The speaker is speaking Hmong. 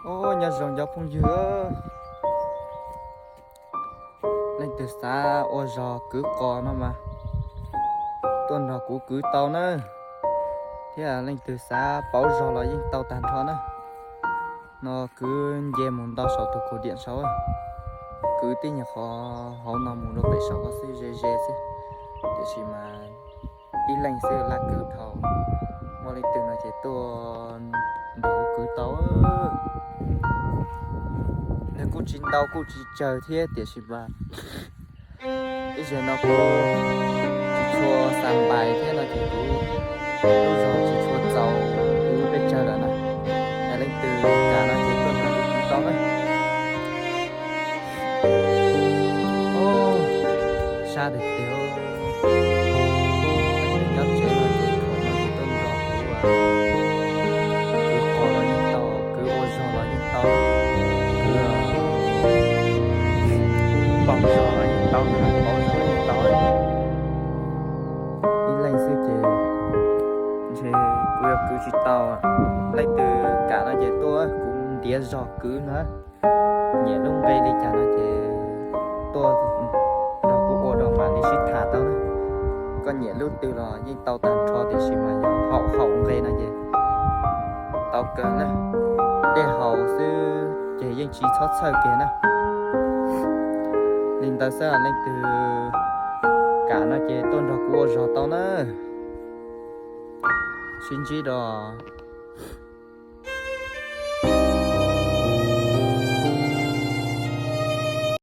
Os, nyob zoo cov phooj ywg, leej twg xav ua zog kwv qos no mas tuaj nrog kuv kwv tau na, thiab leej twg xav pauv zog los yeej tau tag nrho na. No kwv nce mus ntau saum tus kaus diam saud, kwv tib nyuag qhov hauv no mus rau pem saum ko xwb, ze ze xwb, tiam sis mas ib leeg xwb laj kwv dhau. Muaj leej twg no ces tuaj nrog kuv kwv tau. Nws kuj tsis ntau kuj tsis tsawg thiab, tiam sis mas ib zaug no kuv tsis tshua xa npais thiab no ces kuv lub zog tsis tshua txaus kuv lub peb tsawg lawm na. Yog leej twg kam no ces tuaj nrog kuv kwv tau na. Sab tiag tiag. Nyob tsev no ces thaum no ces tuaj nrog kuv kwv qos los yeej tau, kwv ua zog los yeej tau, kwv pauv zog los yeej tau, pauv zog los yeej tau. Ib leeg xwb ces ntshe kuv yuav kwv tsis tau. Leej twg kam no ces tuaj, kuv ntiav zog kwv na. Nyiam lub nqe li cas no ces tuaj nrog kuv ua rau mam li sib tham tau na. Koj nyiam lub twg los yeej tau tag nrho, tiam sis mas yog haum haum nqe no ces tau kawg na. Dej haus xwb ces yeej tsis txhob txhawj kiag na. Li ntawd xwb, leej twg kam no ces tuaj nrog kuv ua zog tau na. Sib ntsib dua.